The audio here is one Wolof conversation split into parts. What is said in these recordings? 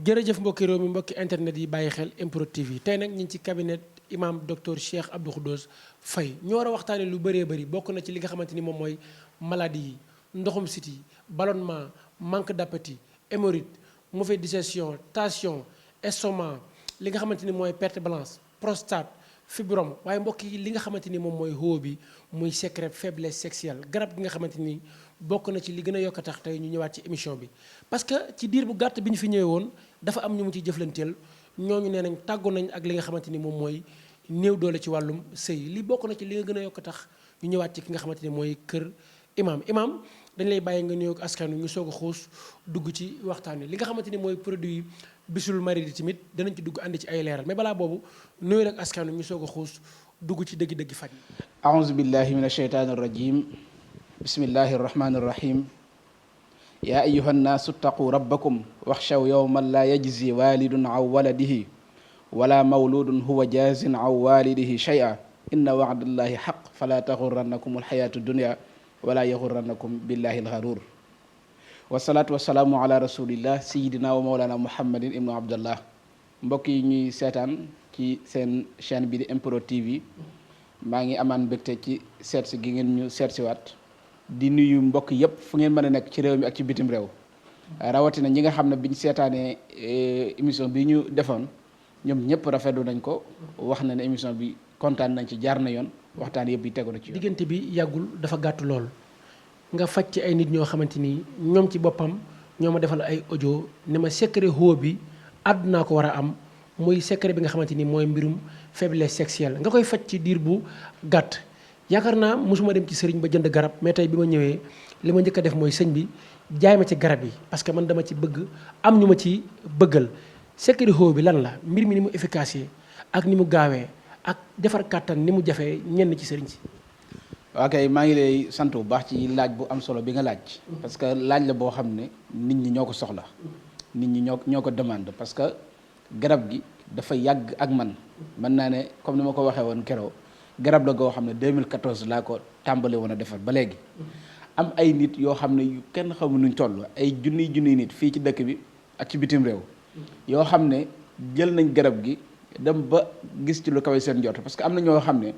jërëjëf mbokki réew mi mbokki internet yi bàyyi xel MPROD TV tey nag ñu ngi ci cabinet imam docteur Cheikh Abdou Khoudoss Faye ñu war a waxtaanee lu bëree bëri bokk na ci li nga xamante ni moom mooy maladie yi ndoxum siti ballonnement manque d'appétit hémorroïde mauvaise digestion tension estomac li nga xamante ni mooy perte blanche prostate fibrome waaye mbokk yi li nga xamante ni moom mooy xóo bi muy secret faiblesse sexuelle garab gi nga xamante ni bokk na ci li gën a yokk a tax tey ñu ñëwaat ci émission bi parce que ci diir bu gàtt bi ñu fi ñëwee woon dafa am ñu mu ci jëflanteel ñooñu nee nañ tàggoo nañ ak li nga xamante ni moom mooy néew doole ci wàllum sëy li bokk na ci li nga gën a yokk a tax ñu ñëwaat ci ki nga xamante ni mooy kër imam dañ lay bàyyi nga nuyoog askan wi ñu soog a xuus dugg ci waxtaan wi li nga xamante ni mooy produit bisul mari di tamit danañ ci dugg ànd ci ay leeral mais balaa boobu nuyoo ak askan wi ñu soog a xuus dugg ci dëgg-dëgg faj yi. aouzu billahi min asheytaani rajim bismillahi arrahmani irrahim yaa ayuha nnaasu ttaquu rabbakum waxshaw yowman laa yajzi walidun an waladihi wala mawludun huwa jaazin an walidihi shay'a inna wa'dallahi xaq fala taxurrannakum alxayatu dunya wala yaxurrannakum billahi alxaruur wasalaatu wasalaamu ala rasulillah sayidina wa mawlana muhammadin ibnu abdallah mbokk yi ñuy seetaan ci seen chaîne bi di MPROD TV maa ngi amaan mbégte ci seetsi gi ngeen ñu seetsiwaat di nuyu mbokk yëpp fu ngeen mën a nekk ci réew mi ak ci bitim réew rawatina ñi nga xam ne biñ seetaanee émission bi ñu defoon ñoom ñëpp rafetlu nañ ko wax na ne émission bi kontaan nañ ci jaar na yoon waxtaan yëpp yi tegu na ci yoon. diggante bi yàggul dafa gàtt lool nga faj ci ay nit ñoo xamante ni ñoom ci boppam ñoo ma defal ay audio ne ma secret xóo bi àddunaa ko war a am muy secret bi nga xamante ni mooy mbirum faiblesse sexuelle nga koy faj ci diir bu gàtt. yaakaar naa mosuma dem ci sëriñ ba jënd garab mais tey bi ma ñëwee li ma njëkk a def mooy sëñ bi jaay ma ci garab yi parce que man dama ci bëgg am ñu ma ci bëggal secret xóo bi lan la mbir mi ni mu efficace ak ni mu gaawee ak defar kàttan ni mu jafee ñenn ci sëriñ si. ok maa ngi lay sant bu baax ci laaj bu am solo bi nga laaj. parce que laaj la boo xam ne nit ñi ñoo ko soxla. nit ñi ñoo ko demande parce que garab gi dafa yàgg ak man mën naa ne comme ni ma ko waxee woon keroog. garab la goo xam ne 2014 laa ko tàmbale woon a defar ba léegi am ay nit yoo xam ne yu kenn xamu nuñ toll ay junniy nit fii ci dëkk bi ak ci bitim réew yoo xam ne jël nañ garab gi dem ba gis ci lu kawe seen njort parce que am na ñoo xam ne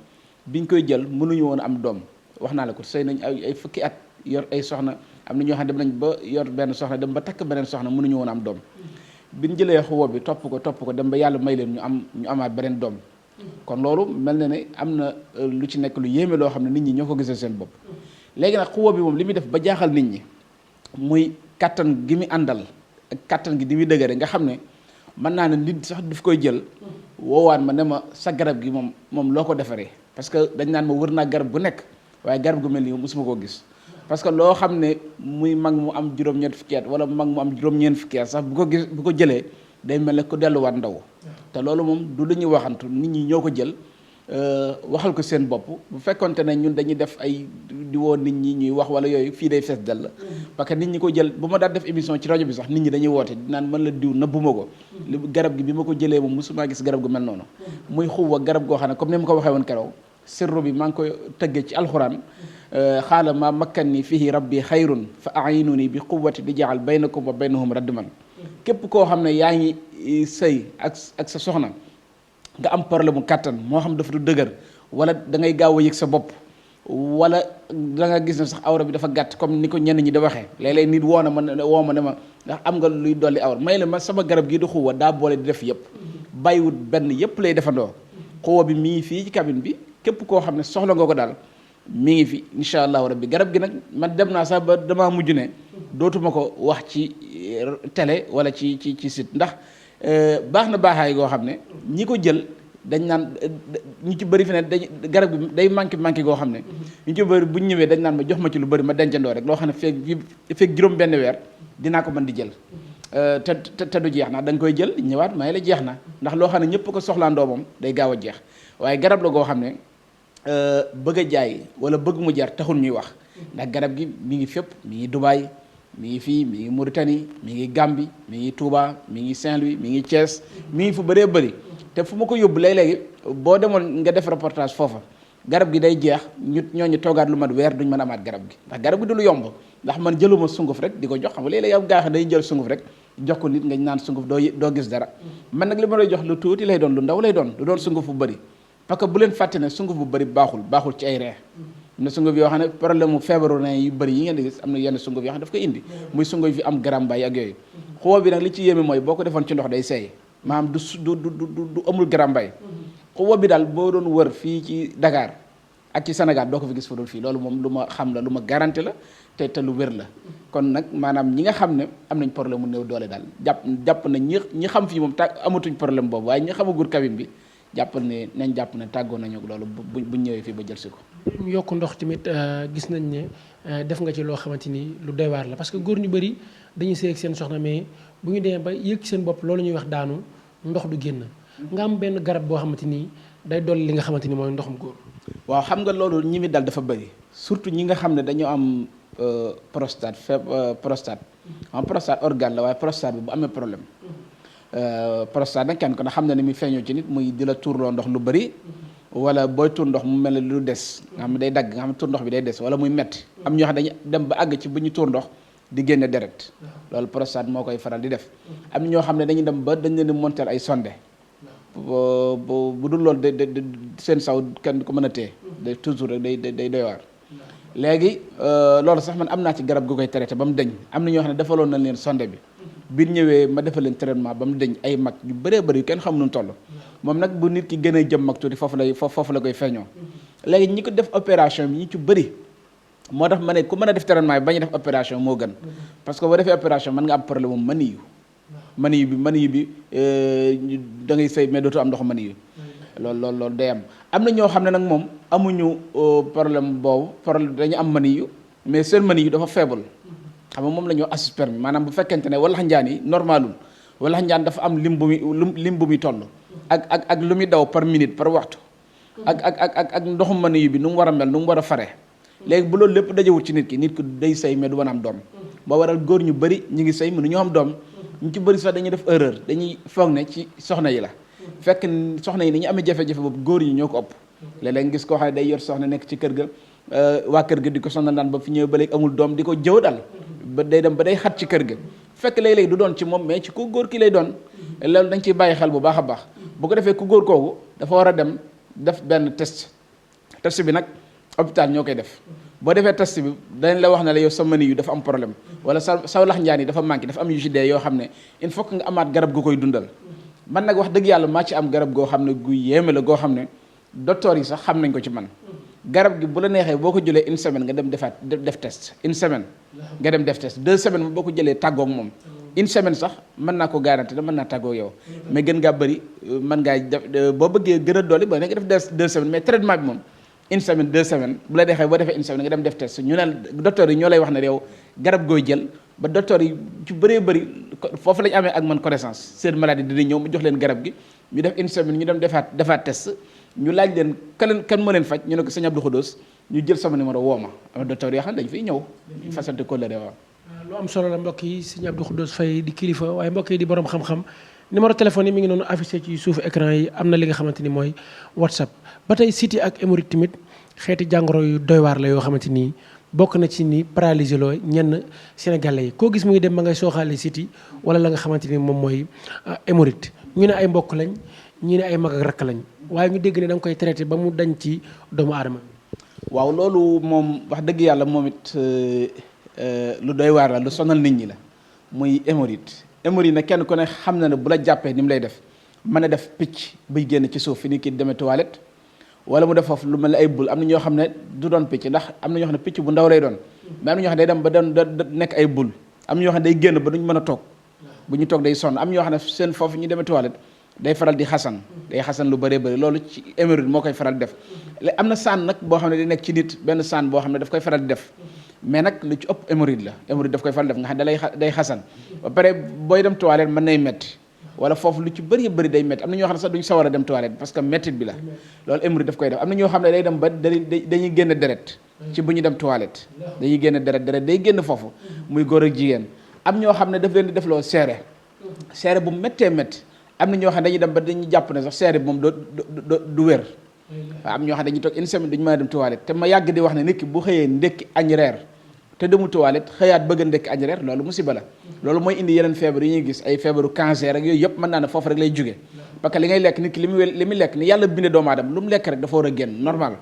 biñ koy jël mënuñu woon am doom wax naa la ko sëy nañ ay fukki at yor ay soxna am na ñoo xam ne dem nañ ba yor benn soxna dem ba takk beneen soxna mënuñu woon am doom biñ jëlee xuwa bi topp ko dem ba yàlla may leen ñu amaat beneen doom kon loolu mel na ne am na lu ci nekk lu yéeme loo xam ne nit ñi ñoo ko gisee seen bopp léegi nag xuwa bi moom li muy def ba jaaxal nit ñi muy kattan gi muy àndal ak kattan gi di muy dëgëre nga xam ne mën naa ne nit sax daf koy jël woowaan ma ne ma sa garab gi moom loo ko defaree parce que dañ naan ma wër naa garab gu nekk waaye garab gu mel nii mosuma koo gis parce que loo xam ne muy mag mu am juróom-ñeent fukki at wala mag mu am juróom-ñeent fukki at sax bu ko jëlee day mel ne ko delluwaat ndaw te loolu moom du lu ñuy waxantu nit ñi ñoo ko jël waxal ko seen bopp bu fekkonte ne ñun dañuy def ay di woo nit ñi ñuy wax wala yooyu fii day fees dell parce que nit ñi ko jël bu ma daan def émission ci rajo bi sax nit ñi dañuy woote dinaan mën la diw nëbbuma ko li garab gi bi ma ko jëlee moom mosumaa gis garab gu mel noonu muy xuwa garab goo xam ne comme ni ma ko waxee woon keroog sirru bi maa ngi koy tëggee ci alxuraan xaala ma makkan ni fihi rabbi xayrun fa ayinuni bi quwwati di jaxal baynakum wa baynahum radman képp koo xam ne yaa ngi sëy ak sa soxna nga am problème mu kàttan moo xam dafa du dëgër wala da ngay gaaw a yëg sa bopp wala da nga gis ne sax awra bi dafa gàtt comme ni ko ñenn ñi da waxee léeg-léeg nit woo ma ne ma ndax am nga luy dolli awra may la ma sama garab gii di xuwa daa boole di def yëpp bàyyiwut benn yëpp lay defandoo xuwa bi mi ngi fii ci cabine bi képp koo xam ne soxla nga ko daal mi ngi fi incha allahu rabbi garab gi nag man dem naa sax ba damaa mujj ne dootuma ko wax ci télé wala ci site ndax baax na baaxaay goo xam ne ñi ko jël dañ naan ñu ci bëri fi ne garab gi day manqué goo xam ne ñu ci bëri bu ñu ñëwee dañ naan ma jox ma ci lu bëri ma dencandoo rek loo xam ne feeg juróom benn weer dinaa ko mën di jël te du jeex na da nga koy jël ñëwaat may la jeex na ndax loo xam ne ñëpp ko soxlaandoo moom day gaaw a jeex waaye garab la goo xam ne bëgg a jaay wala bëgg mu jar taxul ñuy wax ndax garab gi mi ngi fépp mi ngi Dubaï mi ngi fii mi ngi Mauritanie mi ngi Gambie mi ngi Touba mi ngi Saint-Louis mi ngi Thiès mi ngi fu bëree bëri te fu ma ko yóbbu léeg-léegi boo demoon nga def reportage foofa garab gi day jeex ñooñu toogaat lu mat weer duñ mën a amaat garab gi ndax garab gi du lu yomb ndax man jëluma sunguf rek di ko jox xam nga léeg-léeg yow gaa xam day jël sunguf rek jox ko nit nga naan sunguf doo gis dara man nag li ma lay jox lu tuuti lay doon lu ndaw lay doon du doon sunguf bu bëri parce que bu leen fàtte ne sunguf bu bëri baaxul ci ay ree am na sunguf yoo xam ne problème mu feebaru ne yu bëri yi ngeen di gis am na yenn sunguf yoo xam ne daf koy indi muy sunguf fi am garambay ak yooyu xuwa bi nag li ci yéeme mooy boo ko defoon ci ndox day seey maanaam du amul garambay xuwa bi daal boo doon wër fii ci Dakar ak ci Sénégal doo ko fi gis fa dul fii loolu moom lu ma xam la lu ma garanti la te lu wér la kon nag maanaam ñi nga xam ne am nañ problème mu néew doole daal jàpp na ñi xam fii moom amatuñ problème boobu waaye ñi xamagul cabine bi jàppal ne nañ jàpp ne tàggoo nañu ak loolu bu ñëwee fii ba jël si ko. ñu yokk ndox tamit gis nañ ne def nga ci loo xamante ni lu doy waar la parce que góor ñu bëri dañuy sëy ak seen soxna mais bu ñu demee ba yëg ci seen bopp loolu ñuy wax daanu ndox du génn nga am benn garab boo xamante ni day dolli li nga xamante ni mooy ndoxum góor. waaw xam nga loolu ñi mi dal dafa bëri surtout ñi nga xam ne dañoo am prostate prostate organe la waaye prostate bi bu amee problème prostate nag kenn ko na xam ne ni muy feeñoo ci nit muy di la tuurloo ndox lu bëri wala booy tuur ndox mu mel ne lu des nga xam ne day dagg nga xam ne tuur ndox bi day des wala muy metti am ñoo xam ne dañu dem ba àgg ci bu ñu tuur ndox di génne deret loolu prostate moo koy faral di def am ñoo xam ne dañuy dem ba dañ leen di monter ay sonde bu dul loolu day seen saw kenn du ko mën a téye day toujours rek day doy waar léegi loolu sax man am naa ci garab gu koy traité ba mu deñ am na ñoo xam ne defaloon nañ leen sonde bi biir ñëwee ma defal leen traitement ba mu deñ ay mag yu bëree bëri yu kenn xam nu toll moom nag bu nit ki gën a jëm mag tuuti foofu la koy feeñoo léegi ñi ko def opération bi ñi ci bëri moo tax ma ne ku mën a def traitement bi bañ a def opération moo gën parce que boo defee opération mën nga am problème mu maniyu bi da ngay sëy mais dootu am ndox maniyu loolu day am na ñoo xam ne nag moom amuñu problème boobu problème dañu am maniyu mais seen maniyu dafa faible xam nga moom la ñuy wax asperme maanaam bu fekkente ne walax njaan yi normalul walax njaan dafa am lim bu muy toll ak lu muy daw par minute par waxtu ak ndoxum maniyu bi nu mu war a mel nu mu war a fare léegi bu loolu lépp dajewul ci nit ki day sëy mais du mën a am doom boo waral góor ñu bëri ñu ngi sëy mënuñu am doom ñu ci bëri sax dañuy def erreur dañuy foog ne ci soxna yi la fekk soxna yi ni ñu amee jafe-jafe boobu góor yi ñoo ko ëpp léeg-léeg nga gis koo xam ne day yor soxna nekk ci kër ga waa kër ga di ko sonal naan ba fi ñëw ba léegi amul doom di ko jëw dal ba day dem ba day xat ci kër ga fekk léeg-léeg du doon ci moom mais ci ku góor ki lay doon loolu dañ ciy bàyyi xel bu baax a baax bu ko defee ku góor kooku dafa war a dem def benn test bi nag hôpital ñoo koy def boo defee test bi dañ la wax ne la yow sa mani yu dafa am problème wala sa lax njaan yi dafa manqué dafa am yu ci dee yoo xam ne il faut que nga amaat garab gu koy dundal man nag wax dëgg yàlla maa ci am garab goo xam ne gu yéeme la goo xam ne docteur yi sax xam nañ ko ci man garab gi bu la neexee boo ko jëlee une semaine nga dem def test une semaine nga dem def test 2 semaines boo ko jëlee tàggoog moom une semaine sax mën naa ko garanti da mën naa tàggoog yow mais gën ngaa bëri mën ngaa def boo bëggee gën a dolli ba nga def 2 semaines mais traitement bi moom une semaine 2 semaines bu la neexee boo defee une semaine nga dem def test ñu ne docteur yi ñoo lay wax ne yow garab gooy jël ba docteur yi ci bëree bëri foofu lañu amee ak man connaissance seen maladie dina ñëw mu jox leen garab gi ñu def une semaine ñu dem defaat test ñu laaj leen kan moo leen faj ñu ne ko sëñ Abdou Khoudous ñu jël sama numéro woo ma am docteur yoo xam ne dañu fiy ñëw fasante kóllëre waaw lu am solo la mbokk yi sëñ Abdou Khoudous Faye di kilifa waaye mbokk yi di borom xam-xam numéro téléphone yi mi ngi noonu affiché ci suufu écran yi am na li nga xamante ni mooy WhatsApp ba tey siti ak hémorroïde tamit xeeti jàngoro yu doy waar la yoo xamante ni bokk na ci ni paralysé loo ñenn sénégalais yi koo gis muy dem ba ngay sooxaale siti wala la nga xamante ni moom mooy hémorroïde ñu ne ay mbokk lañ ñu ne ay mag ak rakk lañ waaye ñu dégg ne da nga koy traité ba mu dañ ci doomu aadama waaw loolu moom wax dëgg yàlla moom it lu doy waar la lu sonal nit ñi la muy hémorroïde nag kenn ku ne xam na ne bu la jàppee ni mu lay def mën a def picc buy génn ci suuf fi ni kii demee toilette wala mu def foofu lu mel ne ay bul am na ñoo xam ne du doon picc ndax am na ñoo xam ne picc bu ndaw lay doon mais am na ñoo xam ne day dem ba doon nekk ay bul am na ñoo xam ne day génn ba duñ mën a toog bu ñu toog day sonn am ñoo xam ne seen foofu ñu demee toilette day faral di xasan lu bëree bëri loolu ci hémorroïde moo koy faral di def am na saan nag boo xam ne day nekk ci nit benn saan boo xam ne daf koy faral di def mais nag lu ci ëpp hémorroïde la hémorroïde daf koy faral def nga xam ne day xasan ba pare booy dem toilette mën nay metti wala foofu lu ci bëri bëri day métti am na ñoo xam ne sax duñ sawar a dem toilette parce que méttit bi la loolu hémorroïde daf koy def am na ñoo xam ne day dem ba dañuy génn deret ci bu ñu dem toilette dañuy génn deret day génn foofu muy góor ak jigéen am ñoo xam ne daf leen di def loo seere bu méttee métti am na ñoo xam ne dañuy dem ba dañuy jàpp ne sax seere bi moom du wér waaw am ñoo xam ne dañuy toog une semaine duñu mën a dem toilette te ma yàgg di wax ne nit ki bu xëyee ndékki añ reer te demul toilette xëyaat bëgg a ndekki añ reer loolu musiba la loolu mooy indi yeneen feebar yi ñuy gis ay feebaru cancer ak yooyu yëpp mën naa ne foofu rek lay jóge parce que li ngay lekk nit ki li muy lekk ni yàlla binde doomu aadama lu mu lekk rek dafa war a génn normal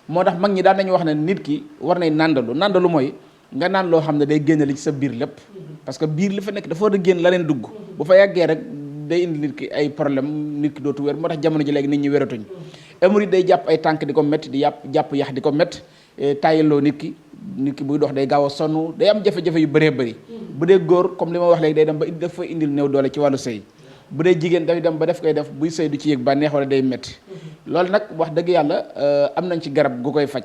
moo tax mag ñi daan nañu wax ne nit ki war nay nandalu mooy nga naan loo xam ne day génne li ci sa biir lépp parce que biir li fa nekk dafa war a génn la leen dugg bu fa yàggee rek day indi nit ki ay problème nit ki dootu wér moo tax jamono ji léegi nit ñi wératuñ hémorroïde day jàpp ay tànk di ko métti di jàpp yax di ko métti tàyyiloo nit ki buy dox day gaaw a sonn day am jafe-jafe yu bëree bëri bu dee góor comme li ma wax léegi day dem ba dafa indil néew doole ci wàllu sëy bu dee jigéen day dem ba def koy def buy sëy du ci yëg bànneex wala day métti loolu nag wax dëgg yàlla am nañ ci garab gu koy faj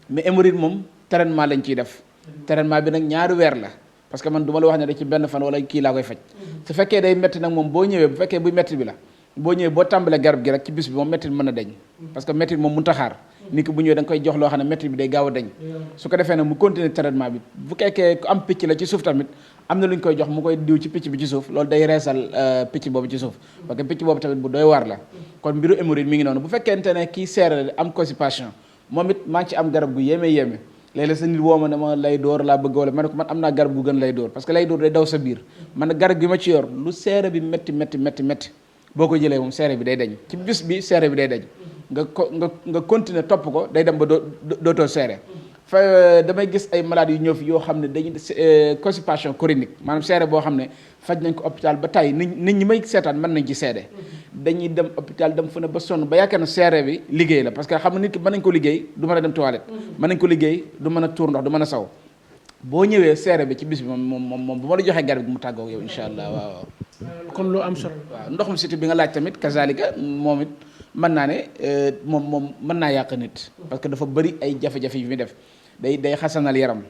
mais hémorroïde moom traitement lañ ciy def traitement bi nag ñaari weer la parce que man du ma la wax ne da ci benn fan wala kii laa koy faj su fekkee day métti nag moom boo ñëwee bu fekkee buy métti bi la boo ñëwee boo tàmbalee garab gi rek ci bis bi moom métti mën a deñ parce que métti moom mënut a xaar nit ki bu ñëwee da nga koy jox loo xam ne métti bi day gaaw a deñ su ko defee nag mu continuer traitement bi bu fekkee ku am picc la ci suuf tamit am na lu ñu koy jox mu koy diw ci picc bi ci suuf loolu day reesal picc boobu ci suuf parce que picc boobu tamit bu doy waar la kon mbiru hémorroïde mi ngi noonu bu fekkente ne kii seere am constipation moom it maa ngi ci am garab gu yéeme léeg-léeg sa nit woo ma ne ma lay door laa bëgg wala ma ne ko man am naa garab gu gën lay door parce que lay door day daw sa biir man garab gi ma ci yor lu seere bi métti boo ko jëlee moom seere bi day dañ ci bis bi seere bi day dañ nga continuer topp ko day dem ba dootoo seere fa damay gis ay malades yu ñëw fi yoo xam ne dañuy constipation chronique maanaam seere boo xam ne faj nañ ko hôpital ba tey nit ñi may seetaan mën nañ ci seede dañuy dem hôpital dem fu ne ba sonn ba yaakaar na seere bi liggéey la parce que xam nga nit ki mën nañ ko liggéey du mën a dem toilette mën nañ ko liggéey du mën a tuur ndox du mën a saw boo ñëwee seere bi ci bis bi moom bu ma la joxee garab gi mu tàggoog yow insha allah waaw kon lu am solo waaw ndoxum siti bi nga laaj tamit kazalika moom it mën naa ne moom mën naa yàq nit parce que dafa bëri ay jafe-jafe yu muy def day xasanal yaram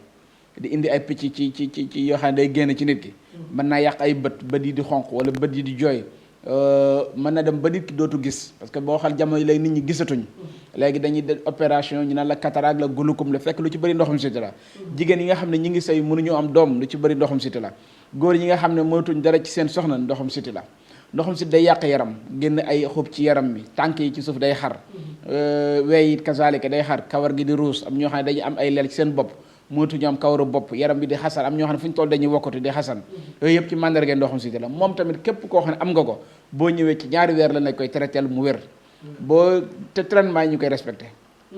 di indi ay picc ci yoo xam ne day génn ci nit ki mën naa yàq ay bët yi di xonq wala bët yi di jooy mën na dem ba nit ki dootu gis parce que boo xal jamono yi léegi nit ñi gisatuñ léegi dañuy def opération ñu naan la cataracte la glaucome la fekk lu ci bëri ndoxum siti la jigéen yi nga xam ne ñi ngi sëy mënuñu am doom lu ci bëri ndoxum siti la góor yi nga xam ne mënatuñ dara ci seen soxna ndoxum siti la ndoxum siti day yàq yaram génn ay xub ci yaram bi tànk yi ci suuf day xar wey it kazalika day xar kawar gi di ruus am ñoo xam ne dañuy am ay leel ci seen bopp mënatuñu am kawaru bopp yaram bi di xasan am ñoo xam ne fu ñu toll dañuy wokkatu di xasan yooyu yëpp ci mandarga ndoxum siti la moom tamit képp koo xam ne am nga ko boo ñëwee ci ñaari weer la nañ koy traiteel mu wér boo te traitement yi ñu koy respecté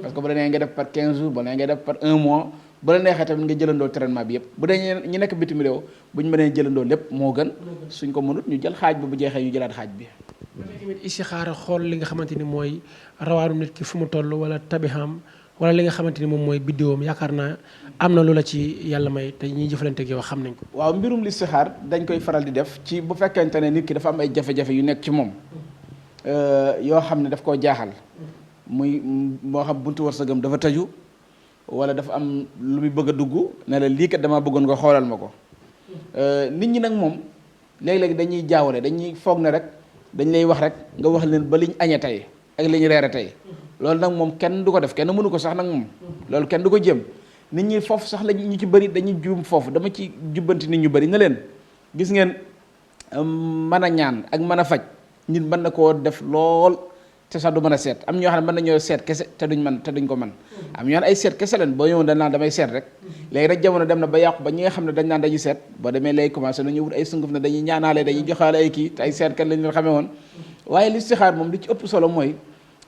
parce que bu la nee nga def par 15 jours bu la nee nga def par 1 mois bu la neexee tamit nga jëlandoo traitement bi yëpp bu dee ñu nekk bitim réew bu ñu mënee jëlandoo lépp moo gën suñ ko mënut ñu jël xaaj bi bu jeexee ñu jëlaat xaaj bi tamit istixaara xool li nga xamante ni mooy rawaanu nit ki fu mu toll wala tabixam wala li nga xamante ni moom mooy biddiwoom yaakaar naa am na lu la ci yàlla may te ñiy jëfalante ak yow xam nañ ko waaw mbirum listixaar dañ koy faral di def ci bu fekkente ne nit ki dafa am ay jafe-jafe yu nekk ci moom yoo xam ne daf koo jaaxal muy moo xam buntu wërsëgam dafa tëju wala dafa am lu muy bëgg a dugg ne la lii kat dama bëggoon nga xoolal ma ko nit ñi nag moom léeg-léeg dañuy jaawale dañuy foog ne rek dañ lay wax rek nga wax leen ba liñ añe tey ak liñ reere tey loolu nag moom kenn du ko def kenn mënu ko sax nag moom loolu kenn du ko jëm nit ñi foofu sax la ñu ci bëri dañuy juum foofu dama ci jubbanti nit ñu bëri na leen gis ngeen mën a ñaan ak mën a faj nit mën na koo def lool te sax du mën a seet am ñoo xam ne mën nañoo seet kese te duñ ko mën am ñoo xam ne ay seet kese leen boo ñëwoon dañ naan damay seet rek léegi rek jamono dem na ba yàqu ba ñi nga xam ne dañ naan dañuy seet boo demee lay commencé nañu wut ay sunguf ne dañuy ñaanaale dañuy joxaale ay kii te ay seet kan lañ leen xamee woon waaye listixaar moom li ci ëpp solo mooy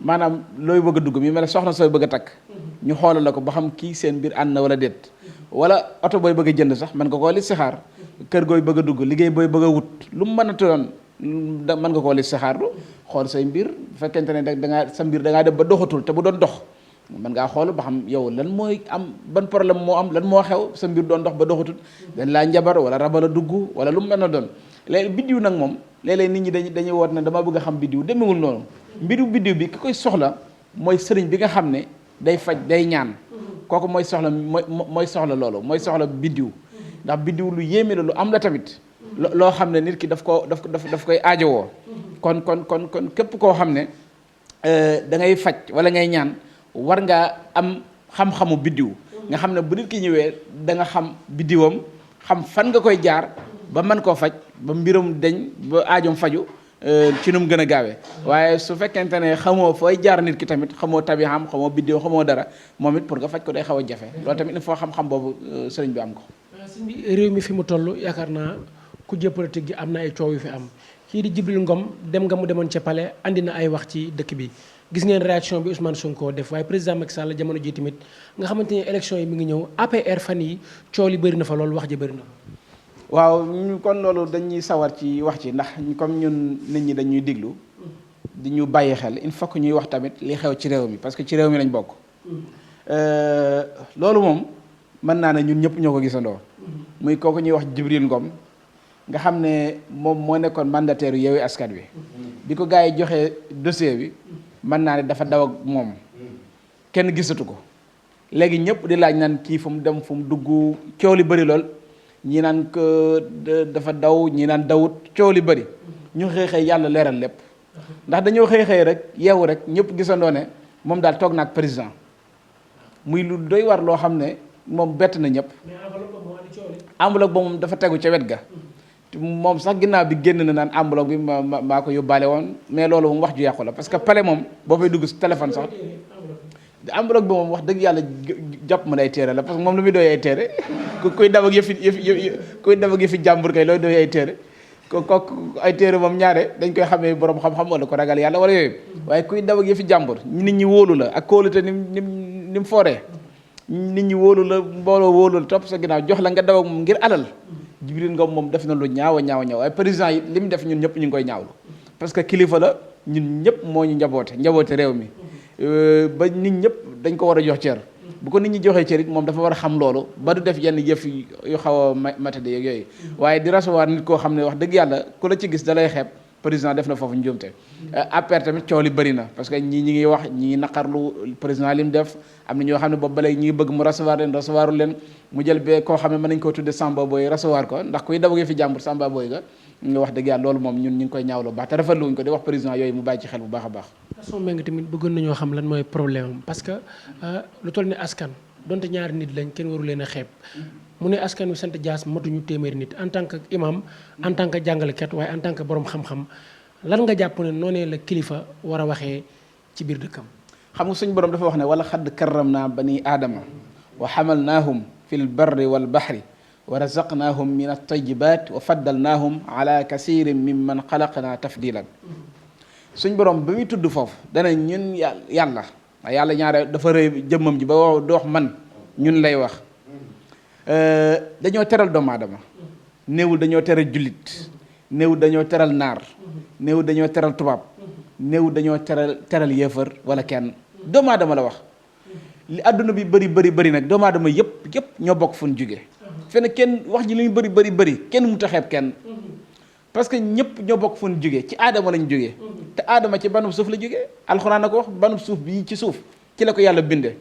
maanaam looy bëgg a dugg mi mel soxna sooy bëgg a takk ñu xoolal la ko ba xam kii seen biir ànd na wala déet wala oto booy bëgg a jënd sax mën nga koo listixaar kër gooy bëgg a dugg liggéey booy bëgg a wut lu mu mën a doon mën nga koo listixaarlu xool say mbir bu fekkente ne dangaa sa mbir da ngaa dem ba doxatul te bu doon dox mën ngaa xool ba xam yow lan mooy am ban problème moo am lan moo xew sa mbir doon dox ba doxatul dañ laa njabar wala rabala dugg wala lu mu mën a doon léegi biddiw nag moom léeg-léeg nit ñi dañuy woot ne dama bëgg a xam biddiw demewul noonu mbiru biddiw bi ki koy soxla mooy sëriñ bi nga xam ne day faj day ñaan kooku mooy soxla mooy soxla loolu mooy soxla biddiw ndax biddiw lu yéeme la lu am la tamit loo xam ne nit ki daf koy aajowoo kon képp koo xam ne da ngay faj wala ngay ñaan war ngaa am xam-xamu biddiw nga xam ne bu nit ki ñëwee da nga xam biddiwam xam fan nga koy jaar ba mën koo faj ba mbiram deñ ba aajom faju ci nu mu gën a gaawee waaye su fekkente ne xamoo fooy jaar nit ki tamit xamoo tabixam xamoo biddéew xamoo dara moom it pour nga faj ko day xaw a jafe loolu tamit il faut xam-xam boobu sëriñ bi am ko. sëñ bi réew mi fi mu toll yaakaar naa ku jë politique gi am na ay coow yu fi am kii di Jibril Ngom dem nga mu demoon ca palais andi na ay wax ci dëkk bi gis ngeen réaction bi Ousmane Sonko def waaye président Macky Sall jamono ji tamit nga xamante ni élection yi mi ngi ñëw APR fan yi coow li bëri na fa loolu wax ji bëri na. waaw kon loolu dañuy sawar ci wax ci ndax comme ñun nit ñi dañuy diglu di ñu bàyyi xel il faut que ñuy wax tamit li xew ci réew mi parce que ci réew mi lañ bokk. loolu moom mën naa ne ñun ñëpp ñoo ko gisandoo. muy kooku ñuy wax Jibril Ngom nga xam ne moom moo nekkoon mandataire yu Yewwi Askan Wi bi ko gars yi joxee dossier bi mën naa ne dafa daw ak moom kenn gisatu ko léegi ñëpp di laaj naan kii fu mu dem fu mu dugg coow li bëri lool ñi naan ko dafa daw ñi naan dawut coow li bëri ñu xëy yàlla leeral lépp ndax dañoo xëy rek yeewu rek ñëpp gisandoo ne moom daal toog na ak président muy lu doy war loo xam ne moom bett na ñëpp. enveloppe ba moom dafa tegu ca wet ga moom sax ginnaaw bi génn na naan enveloppe bi maa ko yóbbaale woon mais loolu moom wax ju yàqu la parce que pale moom boo fay dugg si téléphone sax enveloppe bi moom wax dëgg yàlla jàpp ma ay téere la parce que moom lu muy doy ay téere kuy daw ak yëfi jàmbur kay looy doy ay téere kooku ay téere moom ñaare dañ koy xamee borom xam-xam wala ko ragal yàlla wala yooyu waaye kuy daw ak yëfi jàmbur nit ñi wóolu la ak kóolute ni mu fooree nit ñi wóolu la mbooloo wóolu la topp sa ginnaaw jox la nga daw ak moom ngir alal Jibril Ngom moom def na lu ñaaw waaye président yi li mu def ñun ñëpp ñu ngi koy ñaawlu parce que kilifa la ñun ñëpp moo ñu njaboote réew mi ba nit ñëpp dañ ko war a jox cër bu ko nit ñi joxee cër it moom dafa war a xam loolu ba du def yenn yëf yu xaw a matadi yeeg yooyu waaye di recevoir nit koo xam ne wax dëgg yàlla ku la ci gis da lay xeeb président def na foofu njuumte APR tamit coow li bëri na parce que ñi ngi wax ñi ngi naqarlu président li mu def am na ñoo xam ne boobu ba léegi ñi ngi bëgg mu recevoirul leen mu jël be koo xam ne mën nañ koo tudde Samba Boy recevoir ko ndax kuy daw fi jàmbur Samba Boy nga nga wax dëgg yàlla loolu moom ñun ñu ngi koy ñaawlu baax te rafetlu wuñ ko di wax président yooyu mu bàyyi ci xel bu baax a baax. façon méngi tamit bëggoon nañoo xam lan mooy problème am parce que lu toll ni askan donte ñaari nit lañ kenn waru leen a xeeb mu ne askan wi sant Dias matuñu téeméeri nit en tant que imam en tant que jàngalekat waaye en tant que borom xam-xam lan nga jàpp ne noonee la kilifa war a waxee ci biir dëkkam. xam nga suñ borom dafa wax ne wala xadd karram naa bani aadama wa xamalnaahum fi l barri wal baxri wa razaqnaahum min altayibat wa faddalnaahum ala kasirin mimman xalaqna tafdilan suñ borom ba muy tudd foofu dana ñun yàlla ñaare dafa rëy jëmmam ji ba wax du wax man ñun lay wax dañoo teral doomu aadama néewul dañoo teral jullit néewul dañoo teral naar néewul dañoo teral tubaab néewul dañoo teral yéefar wala kenn doomu aadama la wax li àdduna bi bëri nag doomu aadama yëpp ñoo bokk fu ñu jógee fenn kenn wax ji li ñu bëri kenn mu taxeeb kenn parce que ñëpp ñoo bokk fu ñu jógee ci aadama lañ jógee te aadama ci banub suuf la jógee alxuraan na ko wax banub suuf bi ci suuf ci la ko yàlla binde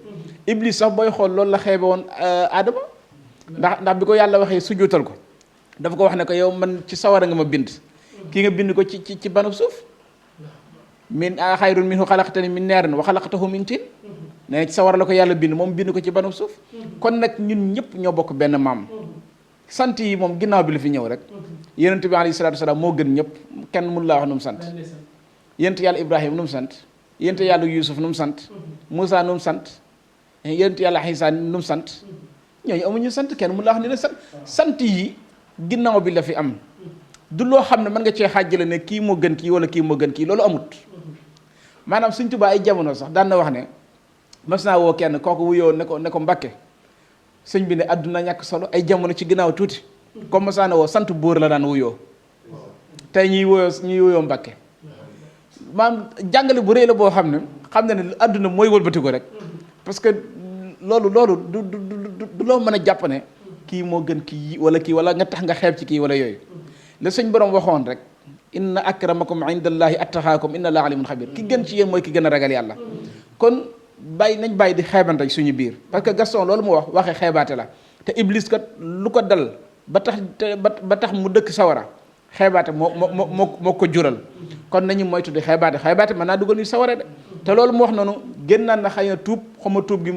iblis sax booy xool loolu la xeebe woon aadama ndax bi ko yàlla waxee sujjuutal ko dafa ko wax ne ko yow man ci sawara nga ma bind kii nga bind ko ci banub suuf min xayrun minhu xalaqtani min naarin wa xalaqtahu min tiin ne ci sawara la ko yàlla bind moom bind ko ci banub suuf kon nag ñun ñëpp ñoo bokk benn maam sant yi moom ginnaaw bi la fi ñëw rek yonent bi alayhi salaatu wasalaam moo gën ñëpp kenn mënu laa wax nu mu sant yonent yàlla Ibrahima nu mu sant yonent yàlla Yuusuf nu mu sant Moussa nu mu sant yonent yàlla Iisaa nu mu sant ñooñu amuñu sant kenn mënu laa wax ni ne sant yi ginnaaw bi la fi am du loo xam ne mën nga cee xaajale ne kii moo gën kii wala kii moo gën kii loolu amut maanaam Sëñ Tuubaa ay jamono sax daan na wax ne mas naa woo kenn kooku wuyoo ne ko Mbàkke sëñ bi ne àdduna ñàkk solo ay jamono ci ginnaaw tuuti comme mas naa woo sant buur la daan wuyoo tey ñuy wuyoo Mbàkke maanaam jàngale bu rëy la boo xam ne ne àdduna mooy wëlbati ko rek parce que loolu du loo mën a jàpp ne kii moo gën kii wala nga tax nga xeeb ci kii wala yooyu la sëñ borom waxoon rek inna akramakum indallahi attaqaakum inna allaha alimun xabir ki gën ci yéen mooy ki gën a ragal yàlla kon nañ bàyyi di xeebante suñu biir parce que Gaston loolu mu waxee xeebaate la te Iblis kat lu ko dal ba tax mu dëkk sawara xeebaate moo ko jural kon nañu moytu di xeebaate mën naa dugal ñu sawara de te loolu mu wax noonu génnaan na xëy na tuub xama tuub gi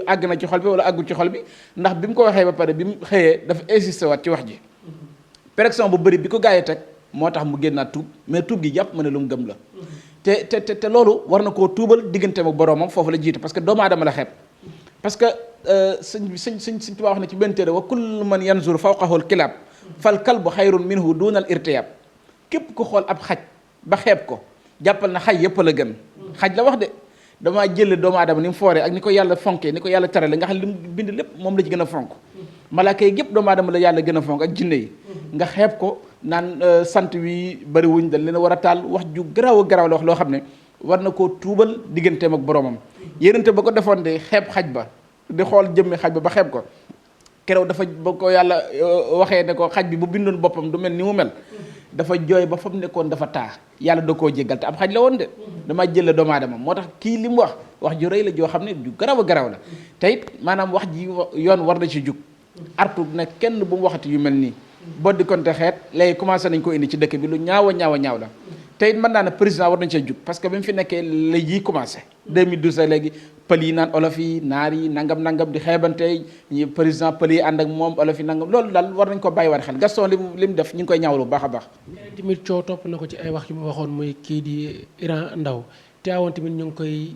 àgg na ci xol bi wala àggu ci xol bi ndax bi mu ko waxee ba pare bi mu xëyee dafa insisté waat ci wax ji pression bu bëri bi ko gaa yi teg moo tax mu génnaat tuub mais tuub gi jàpp ma ne lu mu gëm la te loolu war na koo tuubal digganteem ak boroomam foofu la jiite parce que doomu aadama la xeeb parce que sëñ Tuubaa wax na ci benn téere wa kullu man yanzur fawqahu al-kilaab fal kalbu xayrun minhu duna al irtiyaab képp ku xool ab xaj ba xeeb ko jàppal na xaj yëpp la gën xaj la wax de damaa jël doomu aadama ni mu fooree ak ni ko yàlla fonkee ni ko yàlla terale nga xam li mu bind lépp moom la ci gën a fonk malaaka yi yëpp doomu aadama la yàlla gën a fonk ak jinne yi nga xeeb ko naan sant wi bari wuñ dañ leen a war a taal wax ju garaaw a garaaw la wax loo xam ne war na koo tuubal digganteem ak boromam yénente ba ko defoon de xeeb xaj ba di xool jëmmi xaj ba xeeb ko keroog dafa ba ko yàlla waxee ne ko xaj bi bu bindoon boppam du mel ni mu mel dafa jooy ba fa mu nekkoon dafa taa yàlla da koo jéggal te ab xaj la woon de dama jël doomu aadama moo tax kii li mu wax ju rëy la joo xam ne ju garaaw a garaaw la te it maanaam wax ji yoon war na ci jug artu ne kenn bu mu waxati yu mel nii boo di konte xeet léegi commencé nañ ko indi ci dëkk bi lu ñaaw a ñaaw la te it mën naa ne président war nañ cee jug parce que bi mu fi nekkee la yi commencé 2012 la léegi pël yi naan olof yi naar yi nangam di xeebante président pël yi ànd ak moom olof yi nangam loolu daal war nañ ko bàyyi war xel Gaston li mu def ñu ngi koy ñaawlu bu baax a baax tamit coow topp na ko ci ay wax yu mu waxoon muy kii di Iran Ndaw te awoon tamit ñu ngi koy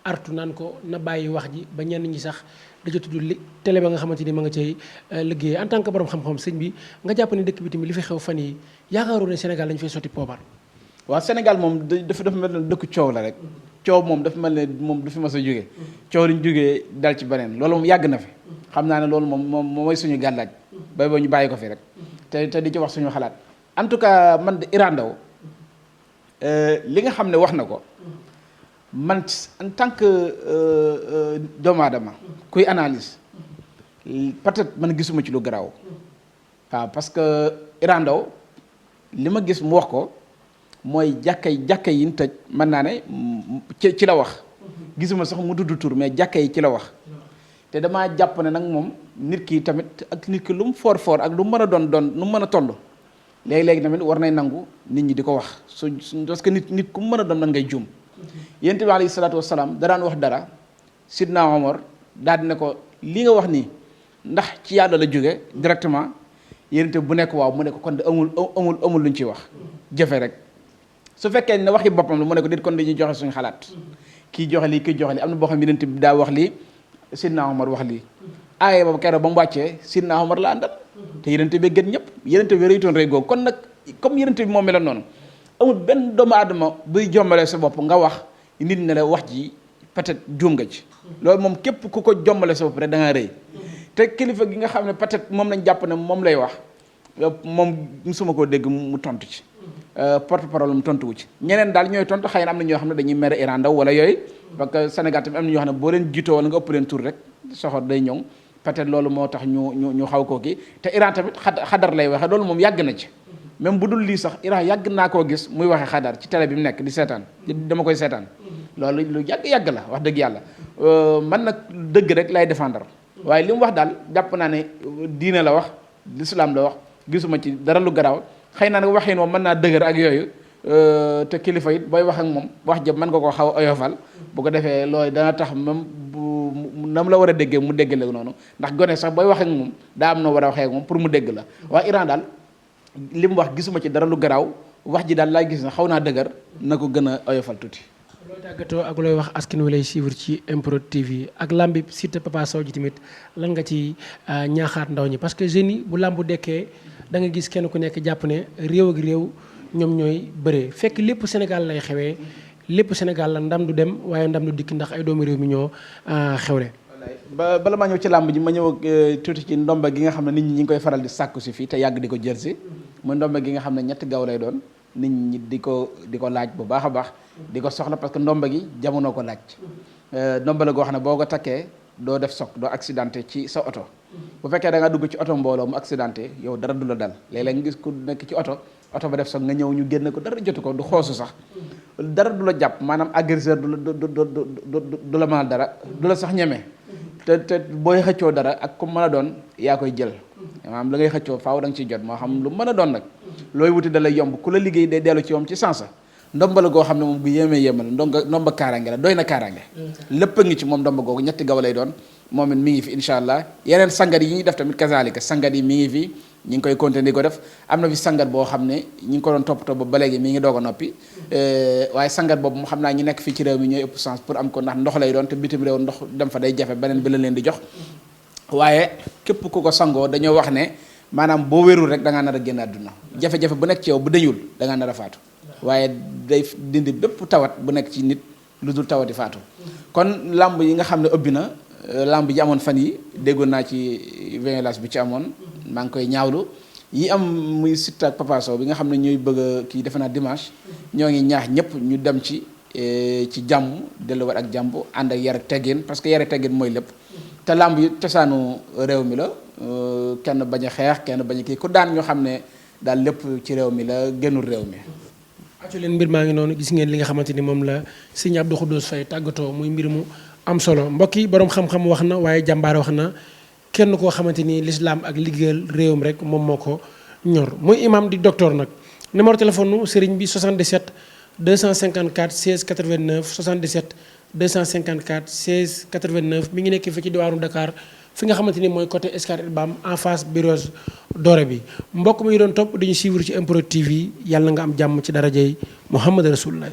artu naan ko na bàyyi wax ji ba ñenn ñi sax da ca tudd télé ba nga xamante ni ma nga cay liggéey en tant que borom xam-xam sëñ bi nga jàpp ne dëkk bi tamit li fi xew fan yi yaakaaroon ne Sénégal dañu fay sotti poobar waaw Sénégal moom dafa mel ne dëkku coow la rek coow moom dafa mel ne moom du fi mas a jógee coow liñ jógee dal ci beneen loolu moom yàgg na fi xam naa ne loolu moom mooy suñu gàllaaj bay ba ñu bàyyi ko fi rek te di ci wax suñu xalaat en tout cas man de Iran Ndao li nga xam ne wax na ko man en tant que doomu aadama kuy analyse peut-être man gisuma ci lu garaaw waaw parce que Iran Ndao li ma gis mu wax ko mooy jàkka yi ñu tëj mën naa ne ci la wax gisuma sax mu tudd tur mais jàkka yi ci la wax te damaa jàpp ne nag moom nit ki tamit ak nit ki lu mu foor ak lu mu mën a doon lu mu mën a toll léegi-léegi tamit war nay nangu nit ñi di ko wax su parce que nit ku mu mën a doon nan ngay juum yonent bi alayhi salaatu wasalaam da daan wax dara Sidna Omar daal di ne ko li nga wax nii ndax ci yàlla la jóge directement yonent bu nekk waaw mu ne ko kon de amul lu ñu ciy wax jëfe rek su fekkee ne waxi boppam la mu ne ko dit kon dañuy joxe suñu xalaat kii joxe lii kii joxe lii am na boo xam ne yonent bi daa wax lii Sidna Omar wax lii aaye boobu keroog ba mu wàccee Sidna Omar la àndal te yonent bi gën ñëpp yonent bi rëytoon rëy googu kon nag comme yonent bi moom meloon noonu amul benn doomu aadama buy jombale sa bopp nga wax nit ne la wax ji peut-être juum nga ci loolu moom képp ku ko jombale sa bopp rek da nga rëy te kilifa gi nga xam ne peut-être moom lañ jàpp ne moom lay wax moom musuma koo dégg mu tontu ci porte-parole mu tontu wu ci ñeneen daal ñooy tontu xëy na am na ñoo xam ne dañuy mere Iran Ndao wala yooyu parce que Sénégal tamit am na ñoo xam ne boo leen jiitoo wala nga ëpp leen tur rek soxor day ñëw peut-être loolu moo tax ñu xaw koo kii te Iran tamit xadar lay waxe loolu moom yàgg na ci même bu dul lii sax Iran yàgg naa koo gis muy waxe xadar ci télé bi mu nekk di seetaan dama koy seetaan loolu lu yàgg la wax dëgg yàlla man nag dëgg rek lay défendre waaye li mu wax daal jàpp naa ne diine la wax l'islam la wax gisuma ci dara lu garaaw xëy na nag waxin moom mën naa dëgër ak yooyu te kilifa it booy wax ak moom wax jëm mën nga koo xaw a oyofal bu ko defee loolu dana tax même bu nam la war a déggee mu dégg la noonu ndax gone sax booy wax ak moom daa am na war a waxee ak moom pour mu dégg la waaye Iran daal li mu wax gisuma ci dara lu garaaw wax ji daal laay gis na xaw naa dëgër na ko gën a oyofal tuuti. looy tàggatoo ak looy wax askan wi lay suivre ci MPROD TV ak lambi site Papa Sow ji tamit lan nga ci ñaaxaat ndaw ñi parce que jeunes yi bu lambu dekkee da nga gis kenn ku nekk jàpp ne réew ak réew ñoom ñooy bëree fekk lépp Sénégal lay xewee lépp Sénégal la ndam du dem waaye ndam du dikk ndax ay doomu réew mi ñoo xewle. bala maa ñëw ci làmb ji ma ñëw tuuti ci ndomba gi nga xam ne nit ñi ngi koy faral di sàkku si fii te yàgg di ko jël si muy ndomba gi nga xam ne ñetti gaaw lay doon nit ñi di ko laaj bu baax a baax di ko soxla parce que ndomba gi jamono ko laaj ndomba la goo xam ne boo ko takkee doo def soog doo accidenté ci sa oto bu fekkee da nga dugg ci oto mbooloo mu accidenté yow dara du la dal léeg-léeg nga gis ku nekk ci oto ba def soog nga ñëw ñu génn ko dara jotu ko du xoosu sax dara du la jàpp maanaam agresseur du la mën a dara du la sax ñeme te booy xëccoo dara ak ku mën a doon yaa koy jël maanaam la ngay xëccoo faaw da nga ciy jot moo xam lu mën a doon nag looy wuti da lay yomb ku la liggéey day dellu ci moom ci sansa ndomba la goo xam ne moom gu yéemee yéemal ndomba kaaraange la doy na kaaraange lépp a ngi ci moom ndomba googu ñetti gaw lay doon moom it mi ngi fi incha allah yeneen sangat yi ñuy def tamit kazalika sangat yi mi ngi fi ñi ngi koy continuer di ko def am na fi sangat boo xam ne ñi ngi ko doon toppatoo ba léegi mi ngi doog a noppi waaye sangat boobu mu xam naa ñi nekk fii ci réew mi ñooy ëpp chance pour am ko ndax ndox lay doon te bitim réew ndox dem fa day jafe beneen bi la leen di jox waaye képp ku ko sangoo dañoo wax ne maanaam boo wérul rek da ngaa nar a génn àdduna jafe-jafe bu nekk ci yow bu dañul da ngaa nar a faatu waaye day dindi bépp tawat bu nekk ci nit lu dul tawati faatu kon lamb yi nga xam ne ëbbi na lamb ji amoon fan yi déggoon naa ci violence bi ci amoon maa ngi koy ñaawlu yi am muy Siteu ak Papa Sow bi nga xam ne ñooy bëgg a kii defe naa dimanche ñoo ngi ñaax ñëpp ñu dem ci jàmm delluwaat ak jàmm ànd ak yar ak teggin parce que yar ak teggin mooy lépp te lamb yi cosaanu réew mi la kenn bañ a xeex kenn bañ a kii ku daan ñoo xam ne daal lépp ci réew mi la génnul réew mi. accu leen mbir maa ngi noonu gis ngeen li nga xamante ni moom la Serigne Abdou Khoudoss Faye tàggatoo muy mbir mu am solo mbokk yi boroom xam-xam wax na waaye jàmbaar wax na kenn koo xamante ni l'islam ak liggéeyal réewam rek moom moo ko ñor muy imam di docteur nag numéro téléphone nu Serigne bi 77 254 16 89 77 254 16 89 mi ngi nekk fi ci diwaanu Dakar fi nga xamante ni mooy côté Scat Urbam en face Brioche Dorée bi mbokk mi doon topp dañu suivre ci MPROD TV yàlla nga am jàmm ci darajay Muhammad Rasulullah